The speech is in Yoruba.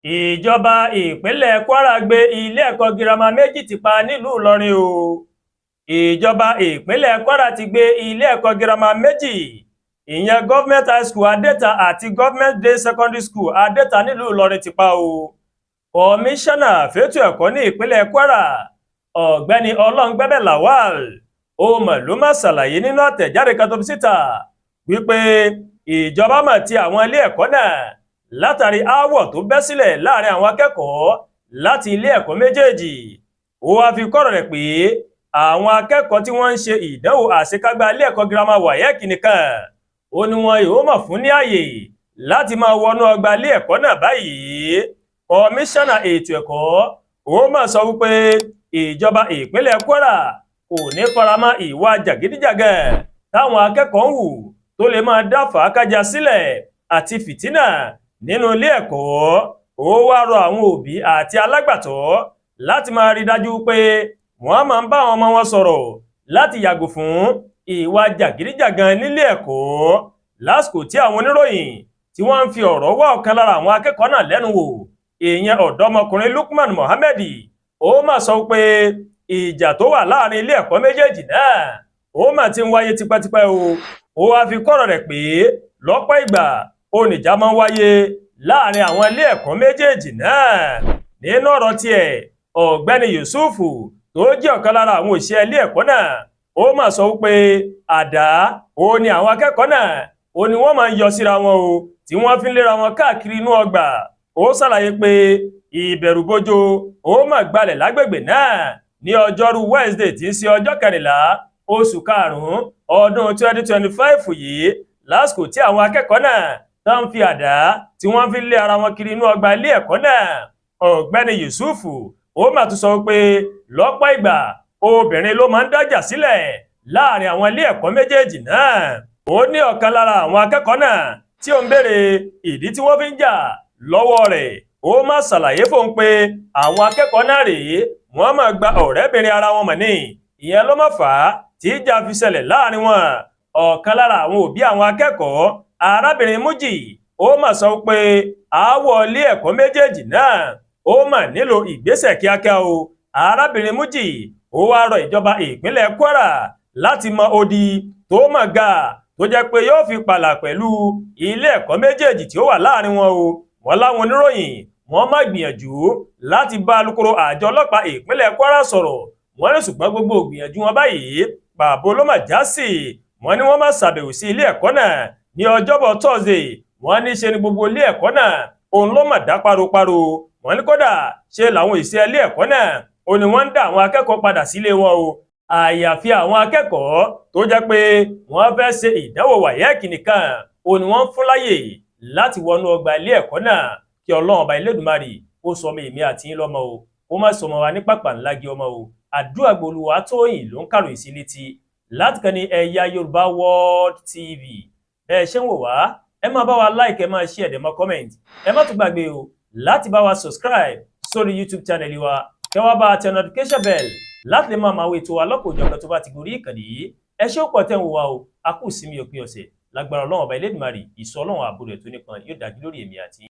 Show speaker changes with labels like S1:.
S1: Ìjọba ìpínlẹ̀ Kwara gbé ilé ẹ̀kọ́ girama méjì tì pa nílùú Ìlọrin o. Ìjọba ìpínlẹ̀ Kwara ti gbé ilé ẹ̀kọ́ girama méjì, ìyẹn Government High School Adéta àti Government Day Secondary School Adéta nílùú Ìlọrin ti pa o. Kọmíṣánná fétò ẹ̀kọ́ ní ìpínlẹ̀ Kwara, Ọ̀gbẹ́ni Ọlọ́ngbẹ́bẹ̀ Lawal, ó mọ̀ ló má ṣàlàyé nínú àtẹ̀jáde kan tó fi síta wípé ìjọba mọ̀ ti àwọn ilé ẹ̀kọ́ náà látàrí aáwọ̀ tó bẹ́ sílẹ̀ láàrin àwọn akẹ́kọ̀ọ́ láti ilé ẹ̀kọ́ méjèèjì. Ó wáá fi kọ́rọ̀ rẹ̀ pé àwọn akẹ́kọ̀ọ́ tí wọ́n ń ṣe ìdánwò àṣekágbá ilé ẹ̀kọ́ girama WAEC nìkan ó ní wọn yóò mọ̀ fún ní àyè láti máa wọnú ọgbà ilé ẹ̀kọ́ náà báyìí. Kọmíṣánná ètò ẹ̀kọ́ ó mà sọ wípé ìjọba ìpínlẹ̀ Kwara kò ní faramọ́ ìwà jàgídíjàgan táwọn akẹ́kọ̀ọ́ ń hù tó lè máa dá fàákájà sílẹ̀ àti fìtínà nínú ilé ẹ̀kọ́. Ó wá rọ àwọn òbí àti alágbàtọ́ láti máa rí dájú pé wọ́n máa ń bá àwọn ọmọ wọn sọ̀rọ̀ láti yàgò fún ìwà jàgídíjàgan nílé ẹ̀kọ́. Lásìkò tí àwọn oníròyìn tí wọ́n ń fi ọ̀rọ̀ wá ọ̀kan lára àwọn akẹ́kọ̀ọ́ náà lẹ́nu wò, ìyẹn ọ̀dọ́mọkùnrin Lukman Mohammed, ó mà sọ pé ìjà tó wà láàrin ilé ẹ̀kọ́ méjèèjì náà ó mà ti ń wáyé tipẹ́tipẹ́ o. Ó wáá fi kọ́rọ̀ rẹ̀ pé lọ́pọ̀ ìgbà oníjà máa ń wáyé láàrin àwọn ilé ẹ̀kọ́ méjèèjì náà. Nínú ọ̀rọ̀ tiẹ̀, Ọ̀gbẹ́ni Yusufu tó jẹ́ ọ̀kan lára àwọn òṣìṣẹ́ ilé ẹ̀kọ́ náà, ó mà sọ pé àdá ó ní àwọn akẹ́kọ̀ọ́ náà ó ní wọ́n máa ń yọ síra wọn o, tí wọ́n fi ń léra wọn káàkiri inú ọgbà. Ó ṣàlàyé pé ìbẹ̀rùbojo ó mà gbalẹ̀ lágbègbè náà ní ọjọ́rú Wednesday tí ń ṣe ọjọ́ 14 oṣù karùn-ún ọdún 2025 yìí, lásìkò tí àwọn akẹ́kọ̀ọ́ náà tó ń fi àdá tí wọ́n fi ń lé ara wọn kiri inú ọgbà ilé ẹ̀kọ́ náà. Ọ̀gbẹ́ni Yusufu ó mà tún sọ pé lọ́pọ̀ ìgbà obìnrin ló máa ń dájà sílẹ̀ láàrin àwọn ilé ẹ̀kọ́ méjèèjì náà. Ó ní ọ̀kan lára àwọn akẹ́kọ̀ọ́ náà tí ó ń béèrè ìdí tí wọ́n fi ń jà lọ́wọ́ rẹ̀, ó má ṣàlàyé fóun pé àwọn akẹ́kọ̀ọ́ náà rèé wọ́n máa gba ọ̀rẹ́bìnrin ara wọn mọ̀ ní ìyẹn ló má fà á tí ìjà fi ṣẹlẹ̀ láàrin wọn. Ọ̀kan lára àwọn òbí àwọn akẹ́kọ̀ọ́, arábìnrin Mújì, ó mà sọ pé aáwọ̀ ilé ẹ̀kọ́ méjèèjì náà ó mà nílò ìgbésẹ̀ kíákíá o. Arábìnrin Mújì ó wá rọ ìjọba ìpínlẹ̀ Kwara láti mọ odi tó mà ga tó jẹ́ pé yóò fi pààlà pẹ̀lú ilé ẹ̀kọ́ méjèèjì tí ó wà láàrin wọn o. Wọ́n láwọn oníròyìn wọ́n má gbìyànjú láti bá alukoro àjọ ọlọ́pàá ìpínlẹ̀ Kwara sọ̀rọ̀, wọ́n ní ṣùgbọ́n gbogbo gbìyànjú wọn báyìí pàbó ló mà já sí. Wọ́n ní wọ́n má ṣàbẹ̀wò sí ilé ẹ̀kọ́ náà ní ọjọ́bọ̀ Thursday. Wọ́n ní ṣe ni gbogbo ilé ẹ̀kọ́ náà òun ló mà dá paropáro. Wọ́n ní kódà ṣe làwọn ìṣe ilé ẹ̀kọ́ náà ó ní wọ́n ń dá àwọn akẹ́kọ̀ọ́ padà sílé wọn o, àyàfi àwọn akẹ́kọ̀ọ́ tó jẹ́ pé wọ́n fẹ́ ṣe ìdánwò WAEC nìkan ó ní wọ́n fún láyè láti wọnú ọgbà ilé ẹ̀kọ́ náà. Kí Ọlọ́run ọba Elédùmarè ó sọ ọmọ èmi àti yín lọ́mọ o, ó má sọ ọmọ wa ní pàpà ńlági ọmọ o. Àdúrà Olúwa Tóyìn ló ń kàròyìn sí létí láti kàn ní Ẹ̀yà Yorùbá World TV. Bẹ́ẹ̀ ṣe ń wò wá, ẹ máa bá wa like, ẹ máa share, ẹ máa comment. Ẹ má tún gbàgbé o láti bá wa subscribe sórí YouTube channel wa, kẹ́ wá bá tẹ notification bell láti lè máa wo ètò wa lọ́kọ̀ọ́jọ̀kan tó bá ti gorí ìkànnì yìí. Ẹ ṣé ó pọ̀ tẹ́ ń wò wá o, a kú ìsinmi òpin ọ̀sẹ̀. Lágbára Ọlọ́run ọba Elédùmarè, ìsọ Ọlọ́run ààbò rẹ̀ tó nípọn yóò dájú lórí èmi àti.